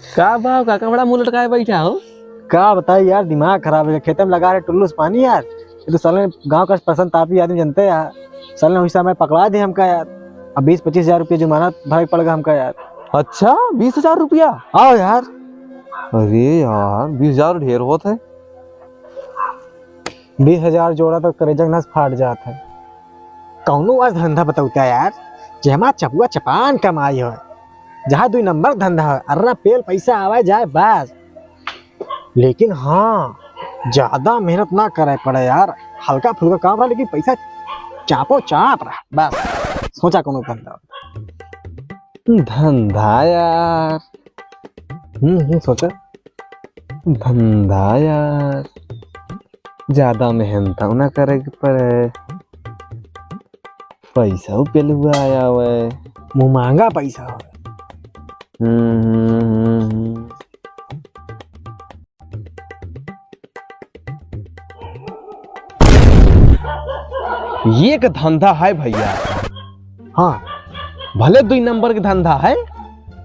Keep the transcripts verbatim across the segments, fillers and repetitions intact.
का बा काका, बड़ा मुंह लटकाए बैठा हो? का बताई यार, दिमाग खराब है। खेते में लगा रहे टुल्लू से पानी यार, ये तो साले गांव का पसंद तापी आदमी जानते हैं यार। साले उस समय पकड़ा दे हमका यार, अब बीस पच्चीस हजार रुपये जुर्माना भरे पड़ गया हमका यार। अच्छा, बीस हजार रुपया? आओ यार। अरे यार, बीस हजार ढेर होत है। बीस हजार जोड़ा तो करेजा के नस फाट जात है। कौनो आज धंधा बतौता यार, जेमा चपुआ चपान कमाई हो, जहाँ दुई नंबर धंधा हो, अर्रा पेल पैसा आवे जाए बस। लेकिन हाँ, ज्यादा मेहनत ना करे पड़े यार, हल्का फुल्का काम रहा लेकिन पैसा चापो चाप रहा बस। सोचा कौनो धंधा। धंधा यार। हम्म, हम्म, सोचा। धंधा यार, ज्यादा मेहनत ना करे के पड़े, पैसा पेलुआ आया हुआ है। मुँह मांगा पैसा हो। हम्म, हम्म, हम्म, हम्म। ये एक धंधा है भैया। हाँ। भले दुई नंबर के धंधा है,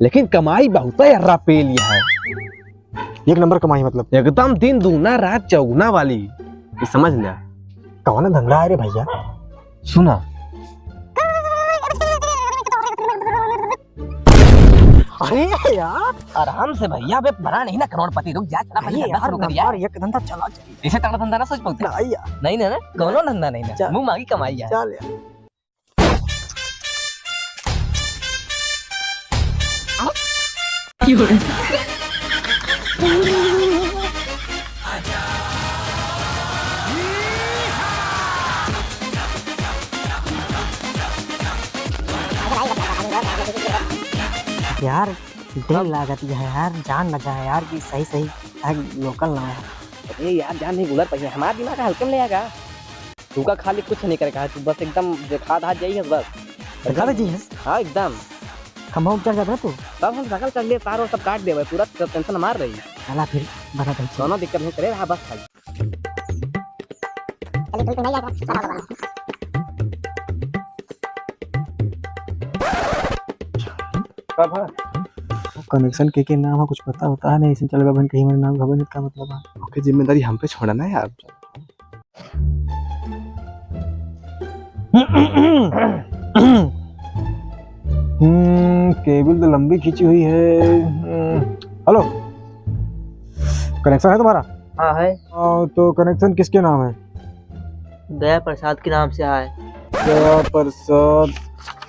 लेकिन कमाई बहुत है, अर्रा पेल है। एक नंबर कमाई मतलब? एकदम दिन दूना रात चौगुना वाली। ये समझ ले। कौन धंधा है रे भैया? सुना। अरे यार, आराम से भैया, बे बना नहीं ना करोड़पति, रुक जा, चला पहले अरे धंधा यार, शुरू कर यार। नंबर एक धंधा चला चली। ऐसे तगड़ा धंधा ना सोच पाते। नहीं यार। नहीं ना, ना, कौनो धंधा नहीं ना, चल। मुंह मांगी कमाई यार। चल यार। यार, डर लागत है यार, जान न जाए यार कि सही सही है, लोकल ना है। अरे यार, जान नहीं गुजर पाई, हमारा दिमाग हल्के में ले आएगा। तू का खाली कुछ नहीं करे कहा, तू बस एकदम देखा था जाई है बस। देखा था जी है? हाँ, एकदम। खंभा उठ चढ़ जाता तू? तब हम सकल कर लिए, तार और सब काट देवे, पूरा टेंशन मार रही। चला फिर, बना दे। दोनों दिक्कत नहीं करे रहा बस खाली। कब है? कनेक्शन के के नाम है, कुछ पता होता है नहीं, इसे चल गए बहन, कहीं मेरे नाम घबन का मतलब है। ओके, जिम्मेदारी हम पे छोड़ा ना यार। हम्म, केबल तो लंबी खींची हुई है। हम्म, हेलो, कनेक्शन है तुम्हारा? हाँ, है। आ, तो कनेक्शन किसके नाम है? गया प्रसाद के नाम से है। गया प्रसाद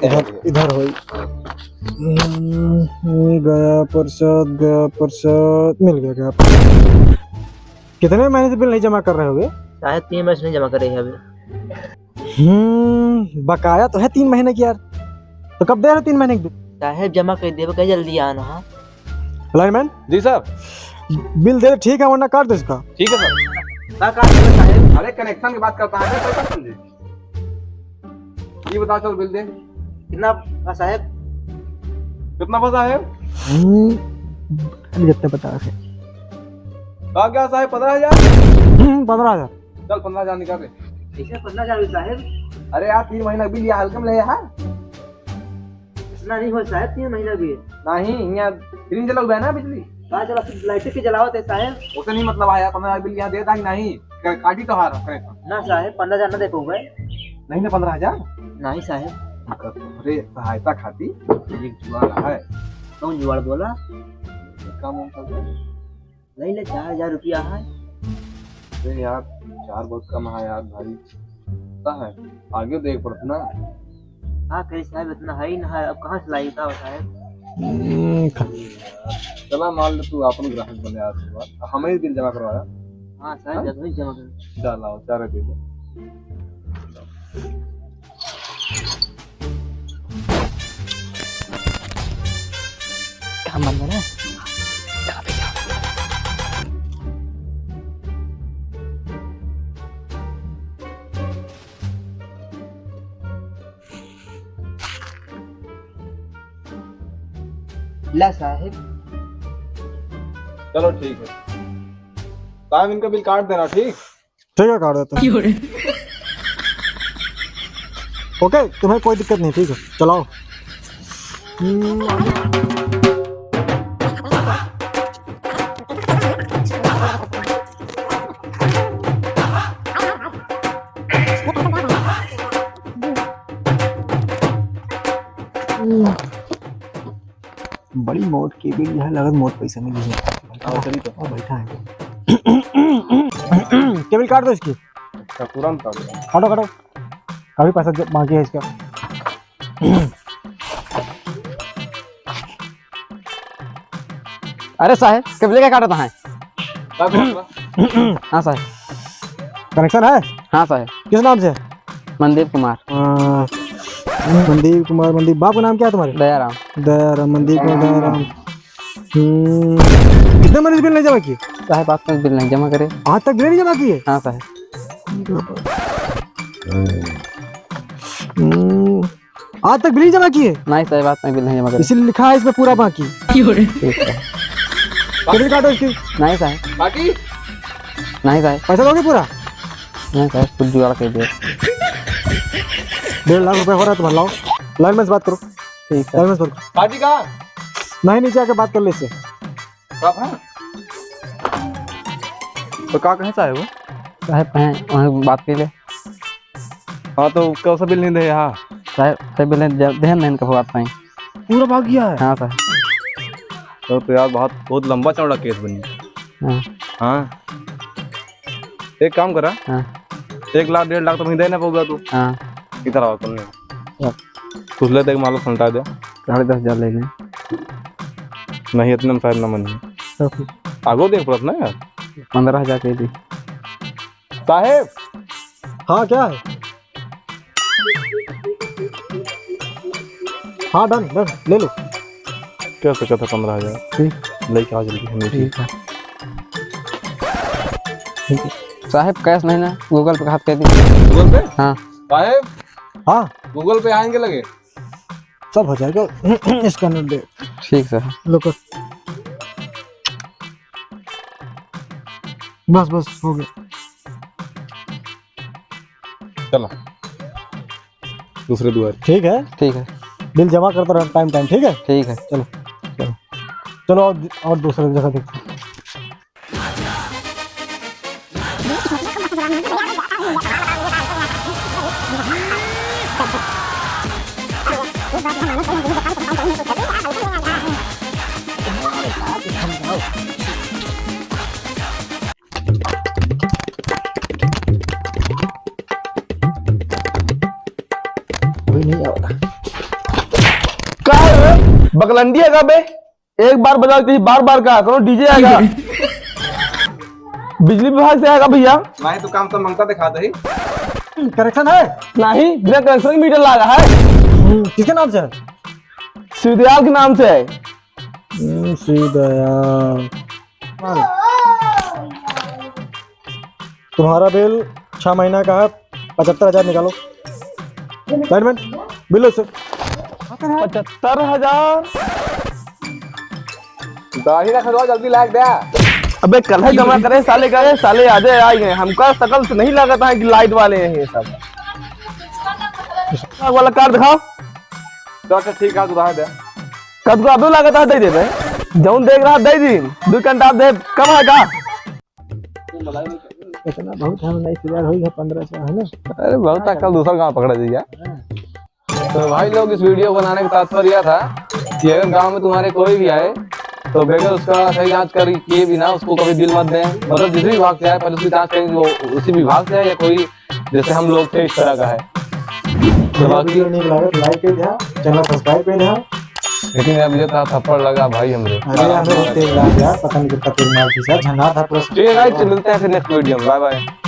इधर, इधर होई। हम्म, गया प्रसाद, गया प्रसाद, मिल गया गया प्रसाद। कितने महीने से बिल नहीं जमा कर रहे होगे? शायद तीन महीने से नहीं जमा कर रही है अभी। हम्म, बकाया तो है तीन महीने की यार, तो कब दे रहे हो तीन महीने की बिल? साहेब, जमा कर देबे, कहीं जल्दी आना है। लाइनमैन? जी सर। बिल दे, ठीक है, वरना काट दो इसका। ठीक है सर। का काट दो साहेब? अरे, कनेक्शन की बात करता है, पैसा समझे। ये बता सर, बिल दे। कितना बा साहेब? कितना बा साहेब? हम्म, जितने पचास है। कहा क्या साहेब, पन्द्रह हजार? हम्म, पन्द्रह हजार। चल, पन्द्रह हजार निकाल दे। कैसे पन्द्रह हजार हुई साहेब? अरे यार, तीन महीना बिल ये हल्के में ले यार। इतना नहीं हो साहेब, तीन महीना भी है। नहीं, यहाँ फ्री में जलाऊ बे ना बिजली। का जला, सिर्फ लाइट के जलावत है साहेब। उसे नहीं मतलब आया, पन्द्रह हजार बिल यहाँ देता ही नहीं। का-, काटी तो हार कनेक्शन। ना साहेब, पन्द्रह हजार ना दे पाऊंगा। नहीं ना पन्द्रह हजार? नहीं साहेब। अरे सहायता खाती एक जुगाड़ है। कौन जुगाड़ बोला? काम वाम कर दे। नहीं ले, चार हजार रुपया है। अरे यार, चार बहुत कम है यार भाई। का है? आगे देख पड़त ना। हाँ, कहीं साहेब इतना है ही ना है, अब कहाँ से लाई बताओ साहेब? हम्म, ख- चला मान ले तू अपन ग्राहक बने आज के बाद। हमें ही बिल जमा करवाया। हाँ साहेब, हाँ? जब ही जमा कर। चल आओ, चार दे दो। काम बन गया ना? ला साहेब। चलो ठीक है, साहेब इनका बिल काट देना, ठीक? ठीक है, काट देता हूँ। क्यों रे? ओके, तुम्हें कोई दिक्कत नहीं, ठीक है, चलाओ। हम्म, बड़ी मोट केबिल है, लगत मोट पैसा मिली है। हाँ, चलिए तो। ओ, बैठा है। केबिल काट दो इसकी। अच्छा, तुरंत काट दो। काटो, काटो। काफी पैसा जो बाकी है इसका। अरे साहेब, केबिल का काटत है? का बात बा? हाँ साहेब। कनेक्शन है? हाँ साहेब। किस नाम से? मनदीप कुमार। हाँ, मनदीप कुमार, मनदीप। बाप का नाम क्या है तुम्हारे? दयाराम। दयाराम, मनदीप कुमार, दयाराम। हम्म, कितना महीने से बिल नहीं जमा किए? साहेब, आज तक बिल नहीं जमा करे। आज तक बिल नहीं जमा किए? हाँ साहेब। हम्म, आज तक बिल नहीं जमा किए? नहीं साहेब, आज तक बिल नहीं जमा करे। इसीलिए लिखा है इसमें पूरा बाकी। ठीक है। क्रेडिट कार्ड है इसकी? नहीं साहेब। बाकी? नहीं साहेब। पैसा दोगे पूरा? नहीं साहेब, कुछ जुगाड़ कर दे। डेढ़ लाख रुपया हो रहा है तुम्हारा, लाओ। लाइनमैन से बात करो। ठीक है। लाइनमैन से बात करो। पार्टी कहाँ? नहीं, नीचे आके बात कर ले इससे। कब है? तो का कहे साहेब वो? साहेब कहे, वहीं बात कर ले। हाँ, तो कौन सा बिल नहीं दे? हाँ। साहेब, साहेब बिल दे, देहन नहीं कब बात पाई। पूरा भाग गया है? हाँ साहेब। तो, तो यार, बहुत, बहुत लंबा चौड़ा केस बनी। हाँ। हाँ। एक काम करा। हाँ। एक लाख, डेढ़ लाख तो वहीं दे ना पाऊंगा तू। हाँ। इधर आओ तुमने। हाँ। कुछ ले दे, मालो समझा दे। साढ़े दस हजार ले लें। नहीं, इतने में शायद ना मन है। तो फिर? आगो देख पड़त ना यार। पन्द्रह हजार कह दी। साहेब। हाँ, क्या है? हाँ, done, done, ले लो। क्या सोचा था पन्द्रह हजार? ठीक। लेके आओ जल्दी, हमें ठीक है। ठीक है। साहेब, cash नहीं ना, Google Pay का हाथ कह दी। Google Pay? हाँ। साहेब। हाँ। Google Pay आएंगे लगे। सब हो जाएगा। Scanner दे। ठीक sir। लो कर। बस, बस, हो गया। चलो, दूसरे दुआरे। ठीक है। ठीक है। बिल जमा करता रहो time time, ठीक है? ठीक है। चलो, चलो। चलो, और, और दूसरे जगह देखते हैं। कोई नहीं आवा। का रे? बकलंडिया का बे? एक बार बजाओ तो बार बार का? कौनो DJ आएगा? बिजली विभाग से आएगा भैया? नहीं तो काम तो मंगता दिखा दे। Connection है? नहीं, बिना connection मीटर लागा है। हम्म, किसके नाम से है? शिवदयाल के नाम से है। हम्म, शिवदयाल। तुम्हारा बिल छह महीना का है, पचहत्तर हजार निकालो। Lineman, बिल लो इसे। पचहत्तर हजार? दाढ़ी ना खजवा, जल्दी लाग दे। अबे कल है जमा करे साले का, साले आजे आ गए। हमका शकल से नहीं लगता है कि light वाले हैं ये सब। वाला card दिखाओ। तो अच्छा ठीक है, उधार दे। कद को अबे लागत है दे देबे। जौन देख रहा दे दी। दो घंटा दे, कम है का? इतना बहुत है, उन्नीस हजार होई है, पन्द्रह सौ है ना? अरे बहुत है, कल दूसरा गाँव पकड़ा जाइए। तो भाई लोग, इस video बनाने का तात्पर्य यह था कि अगर गांव में तुम्हारे कोई भी आए तो बगैर उसका सही जांच कर किए बिना उसको कभी बिल मत दें। मतलब जिस भी विभाग से आए पहले उसकी जांच करें कि वो उसी विभाग से है या कोई जैसे हम लोग थे इस तरह का है। तो बाकी video नीक लागत, like कर दिया, channel subscribe कर दिया। लेकिन यार मुझे तो थप्पड़ लगा भाई हमरे। अरे हमें बहुत तेज लगा यार, पता नहीं कितना तेज मार दिया, झंडा था पूरा। ठीक है guys, मिलते हैं फिर next video में, bye bye।